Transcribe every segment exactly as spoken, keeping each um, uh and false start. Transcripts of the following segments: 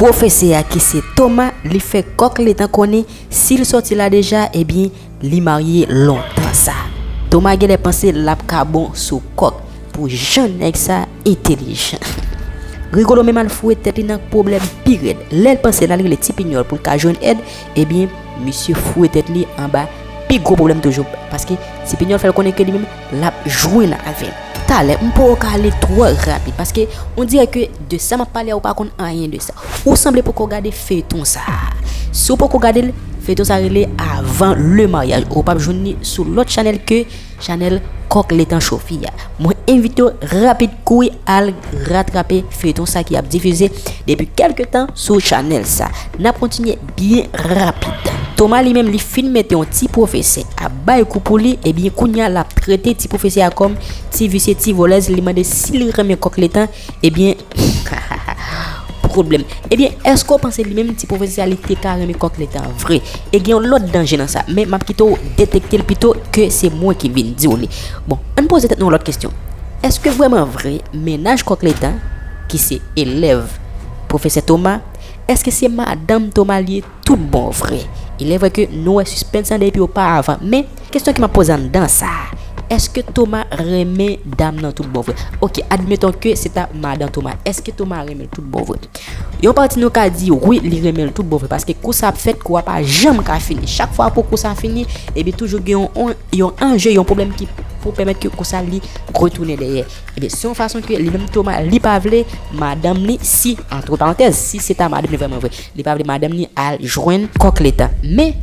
Pwofesè a ki se Thomas, li fè Kòk Letan konnen si l sòti la deja, ebyen, li marye lontan sa. Thomas genlè panse l ap ka bon sou Kòk pou jan nèg sa entelijan. Rigolo menm al foure tèt li nan pwoblèm pi rèd. Lè l panse l al rele Ti Pinyòl pou l ka jwenn èd, ebyen, misye foure tèt li anba pi gwo pwoblèm toujou, paske Ti Pinyòl fè l konnen ke li menm l ap jwenn avè l. Talè, m poko ka ale twò rapid, paske on dirè ke de sa m ap pale a, ou pa konn anyen de sa. Ou sanble poko gade feyton sa. Si w poko gade l, feyton sa rele Avant le mariage. Ou p ap jwenn li sou lòt chanèl ke chanèl Kòk Letan Chofi a. Mwen envite w rapid kouri al ratrape feyton sa ki ap difize depi kèlke tan sou chanèl sa. N ap kontinye byen rapid. Thomas li menm li fin mete yon ti pwofesè ap bay kou pou li, ebyen kounye a l ap trete ti pwofesè a kòm ti visye, ti vòlèz, li mande si li renmen Kòk Letan, ebyen pwoblèm. Ebyen, èske w panse li menm ti pwofesè a li te ka renmen Kòk Letan vre? E gen yon lòt danje nan sa, men m ap kite w detekte l pito ke se mwen ki vin di w li. Bon, ann poze tèt nou yon lòt kesyon. Èske vrèman vre, mennaj Kòk Letan, ki se elèv pwofesè Thomas, èske se madanm Thomas li ye tout bon vre? Il est vrai ke nou wè sispens lan depi oparavan, men kesyon ke m ap poze anndan sa, èske Thomas renmen dam nan tout bon vre? Oke, admeton ke se ta madanm Thomas, èske Thomas renmen l tout bon vre? Yon pati nou ka di wi, li renmen l tout bon vre, paske kou sa ap fèt, kou a pa janm ka fini. Chak fwa pou kou sa fini, epi toujou gen yon, yon, yon anje, yon pwoblèm ki pou pèmèt ke kou sa li retounen dèyè. Ebyen, se yon fason ke li menm Thomas, li pa vle madanm li, si, antre parantèz, si se ta madanm li vrèman vre, li pa vle madanm li al jwenn Kòk Letan. Men,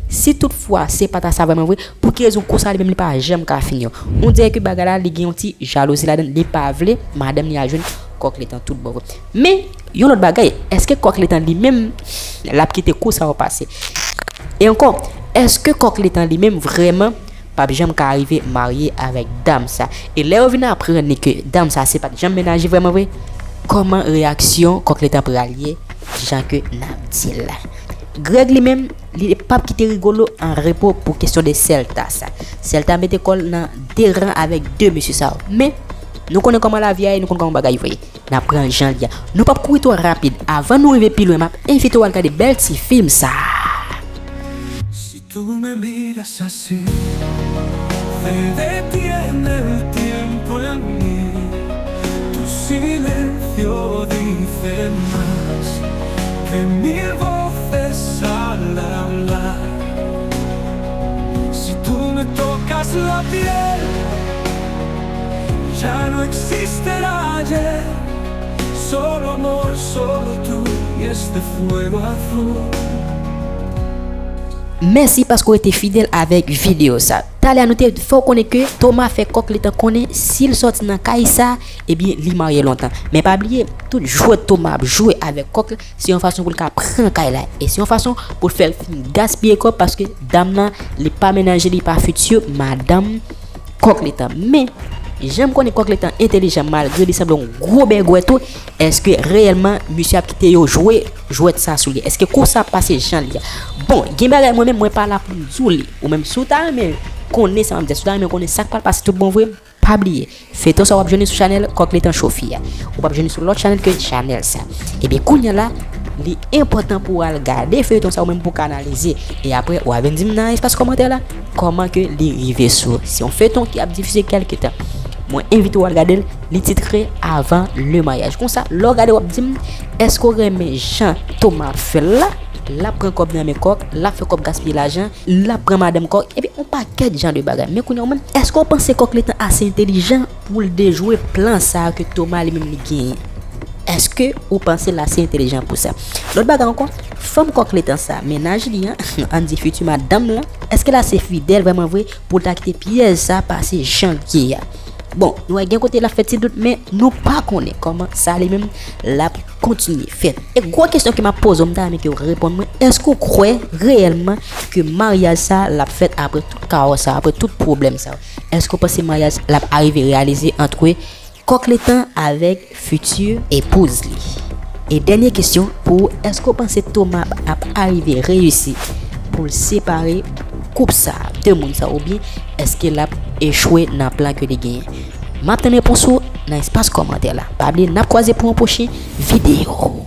si toutfwa se pa ta sa vrèman vre, pou ki rezon kou sa li menm li pa janm ka fini? On dirè ke bagay la, li gen yon ti jalouzi ladan l, li pa vle madanm li al jwenn Kòk Letan tout bon vre. Men, yon lòt bagay, èske Kòk Letan li menm, l ap kite kou sa yo pase? E ankò, èske Kòk Letan li menm vrèman p ap janm ka rive marye avèk dam sa? E lè yo vin aprann li ke dam sa se pa t janm mennaj li vrèman vre, kòman reyaksyon Kòk Letan pral ye, jan ke n ap di l la? Grèg li menm, li p ap kite Rigolo an repo pou kesyon de Sèlta sa. Sèlta mete kò l nan de ran avèk de mesye sa yo. Men, nou konnen kòman lavi a ye, nou konn kòman bagay yo ye. N ap pran jan l ye a. Nou p ap kouri twò rapid. Avan nou rive pi lwen, m ap envite w al gade bèl ti fim sa. Si tú me miras así, te detiene el tiempo en mí. Tu silencio dice más que mil voces al hablar. Si tú me tocas la piel, ya no existe el ayer. Solo amor, solo tú, y este fuego azul. Mèsi paske w rete fidèl avèk videyo sa. Talè a nou te fè w konnen ke Thomas fè Kòk Letan konnen si l sòti nan kay sa, ebyen, li marye lontan. Men pa bliye, tout jwèt Thomas ap jwe avèk Kòk la, se yon fason pou l ka pran kay la. E se yon fason pou l fè l fin gaspiye kòb, paske dam nan, li pa mennaj li, li pa fiti madanm Kòk Letan. Men, jan m konnen Kòk Letan entelijan, malgre li sanble yon gwo bègwè tou, èske reyèlman misye ap kite yo jwe jwèt sa sou li? Èske kou sa ap pase jan l ye a? Bon, gen bagay mwen menm, mwen pa la pou m di w li. Ou menm, si w ta renmen konnen sa m ap di a, si w ta renmen konnen sa k pral pase tout bon vre, pa bliye, feyton sa w ap jwenn li sou chanèl Kòk Letan Chofi a. Ou p ap jwenn li sou lòt chanèl ke chanèl sa. Ebyen, kounye a la, li enpòtan pou w al gade feyton sa ou menm pou w ka analize. E apre, w a vin di m nan espas kòmantè la, kòman ke li rive sou ou. Se yon feyton ki ap difize kèlke tan. Mwen envite w al gade l, li titre Avant le mariage. Konsa, lè w gade, w ap di m, èske w renmen jan Thomas ap fè l la? L ap pran kòb nan men Kòk, l ap fè Kòk gaspiye lajan, l ap pran madanm Kòk, epi yon pakèt jan de bagay. Men kounye a ou menm, èske w panse Kòk Letan ase entelijan pou l dejwe plan sa a ke Thomas li menm li genyen? Èske ou panse l ase entelijan pou sa? Lòt bagay ankò, fanm Kòk Letan sa, mennaj li an, ann di fiti madanm lan, èske l ase fidèl vrèman vre pou l ta kite pyèj sa pase jan l ye a? Bon, nou wè gen kote l ap fè ti dout, men nou pa konnen kòman sa li menm l ap kontinye fèt. E gwo kesyon ke m ap poze w, m ta renmen ke w reponn mwen, èske w kwè reyèlman ke maryaj sa l ap fèt apre tout kawòs sa, apre tout pwoblèm sa? Èske w panse maryaj l ap arive reyalize ant Kòk Letan avèk fiti epouz li? E dènye kesyon pou ou, èske w panse Thomas ap arive reyisi pou l separe koup sa, de moun sa, oubyen èske l ap echwe nan plan ke li genyen? M ap tann repons ou nan espas kòmantè la. Pa bliye, n ap kwaze pou yon pwochen videyo.